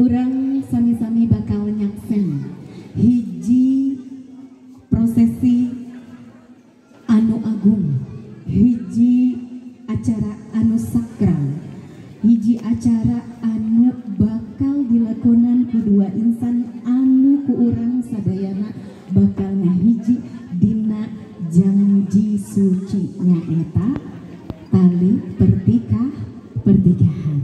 Urang sami-sami bakal nyaksen hiji prosesi anu agung, hiji acara anu sakral, hiji acara anu bakal dilakonan ku dua insan anu ku urang sadayana bakal ngahiji dina janji suci nyaeta tali pernikahan.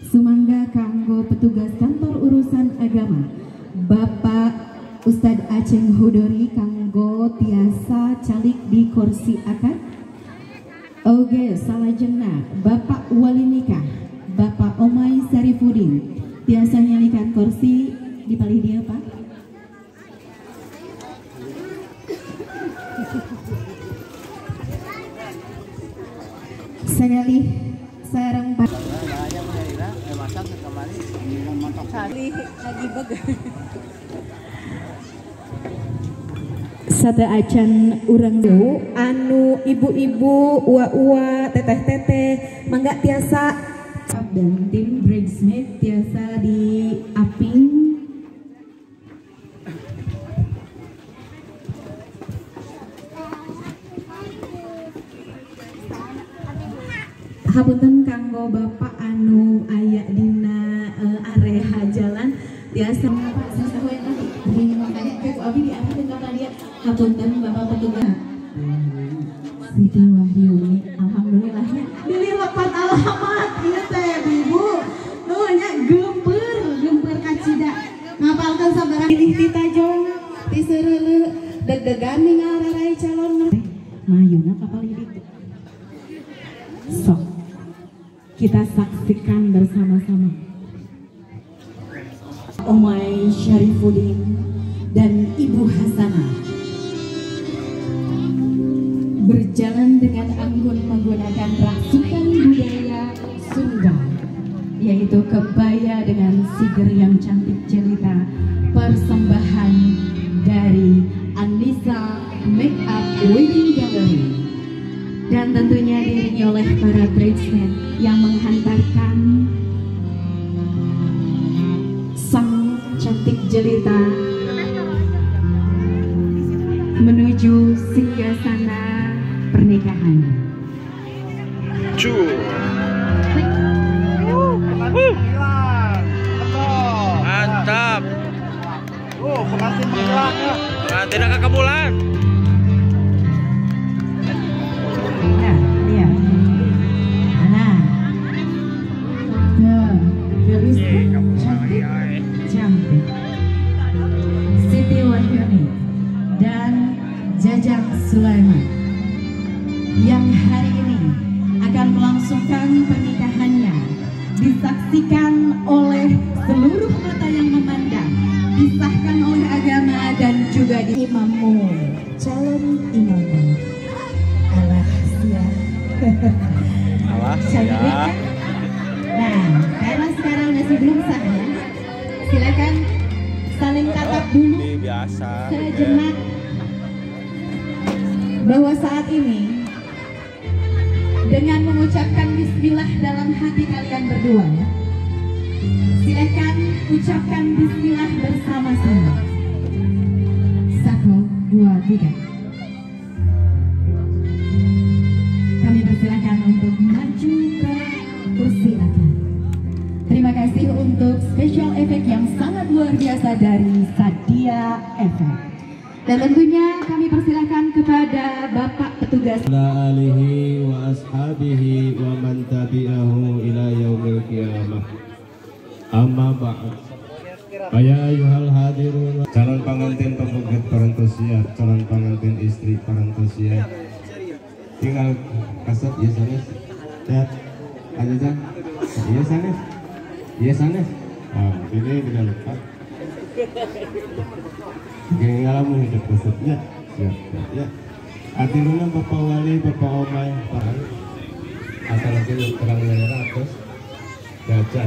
Sumangga kanggo petugas kantor urusan agama Bapak Ustadz Aceng Hudori kanggo tiasa calik di kursi akad. Oke, salajengna Bapak wali nikah Bapak Omay Sarifudin tiasa nyalikan kursi di palih dia Pak. Sangalih sareng Pak. Sate acan urang deui anu ibu-ibu, ua-ua, teteh-teteh mangga tiasa dan tim bridesmaid tiasa di aping. Hapunten kanggo bapak anu aya dina area jalan tiasa hapunten bapak petugas Siti Wahyuni, alhamdulillahnya bilih lepat alamat ieu teh ibu nuh nya geumpeur kacida ngapalkeun sabaraha pilih ti tajong ti seureuleuh deg-degan ningal rarai calon mayuna kapal hidup. Sok kita saksikan bersama-sama Omay Syarifuddin dan Ibu Hasanah berjalan dengan anggun menggunakan rasukan budaya Sunda, yaitu kebaya dengan siger yang cantik jelita, persembahan dari Anissa Makeup Wedding Gallery, dan tentunya diiringi oleh para bridesmaid yang menghantarkan sang cantik jelita menuju singgasana pernikahan. Mantap. Pengantin kakak bulan. Nah, lihat. Nah, tuh, gelis cantik, cantik. Siti Wahyuni dan Jajang Sulaiman yang hari ini akan melangsungkan pernikahannya, disaksikan oleh seluruh mata yang memandang, disahkan oleh agama dan juga di imammu, calon imammu. Alah siap. Alah siap. Nah, karena sekarang masih belum sah ya, silakan saling tatap dulu. Ini biasa. Sejenak bahwa saat ini dengan mengucapkan bismillah dalam hati kalian berdua ya. Silakan ucapkan bismillah bersama-sama. 1, 2, 3. Kami persilakan untuk maju ke kursi akad. Terima kasih untuk special effect yang sangat luar biasa dari Sadia Effect. Dan tentunya kami persilahkan kepada Bapak petugas ala alihi wa ashabihi wa man tabi'ahu ila yaumil qiyamah. Amma ba'd. Ya ayyuhal hadirun, calon pengantin pembuket parantos siap, calon pengantin istri parantos siap. Tinggal kasep ya sanes. Sehat aja. Iya sanes. Iya sanes. Ah, ini tidak lupa. Ngalamun hidup resepnya siap ya. Atiruna Bapak Wali, Bapak Omay, Pak asal lagi terang 500 jajan.